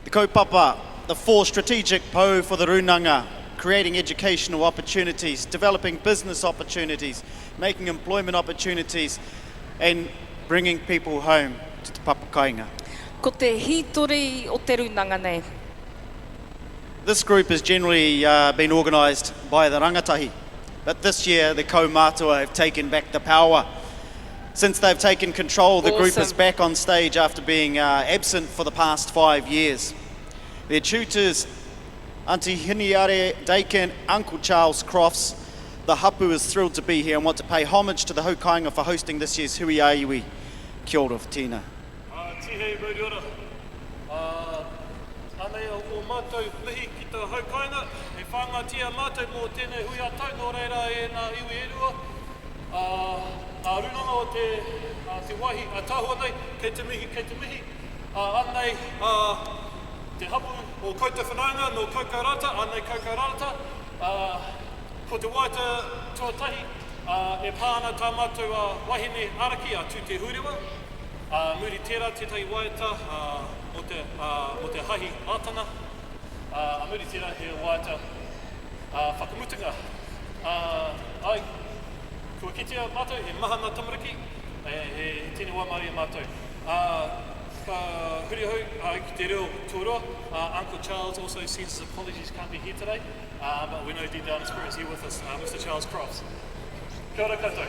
The kaupapa, the four strategic pou for the Runanga, creating educational opportunities, developing business opportunities, making employment opportunities, and bringing people home to te papakainga. Ko te hītori o te rūnanga nei. This group has generally uh, been organised by the rangatahi, but this year the kaumātua have taken back the power. Since they've taken control, the group is back on stage after being uh, absent for the past five years. Their tutors, Auntie Hiniare Dakin, Uncle Charles Crofts, the hapu is thrilled to be here and want to pay homage to the Haukainga for hosting this year's Hui Aiwi. Kia ora, Tina. Uh, tihei mauriora. Uh, anei o mātou mihi ki te haukainga, e whāngatia mātou mō tēnei hui a tau, nō reira e nā iwi e rua, uh, a runanga o te, uh, te wāhi a tahua nei, kei te mihi, kei te mihi. Uh, anei uh, te hapu o koutou whanaunga nō Kaukau Rata, anei Kaukau Rata, uh, ko te waiata tuatahi uh, e pā ana tā mātou uh, wahine araki a Tū Te Hurewa, Ā muri tērā tētahi waiata mō te, ā, mō te Hāhi Rātana, ā, ā muri tērā he waiata, ā, whakamutunga. Ā, āe, kua kitea mātou, he maha ngā tamariki, he, he tini waimarie mātou. Ā, ka huri ahau, ā, ki te reo tuarua, ā, Uncle Charles also sends his apologies, can't be here today, ā, but we know deep down in spirit is here with us, ā, Mister Charles Crofts. Kia ora koutou.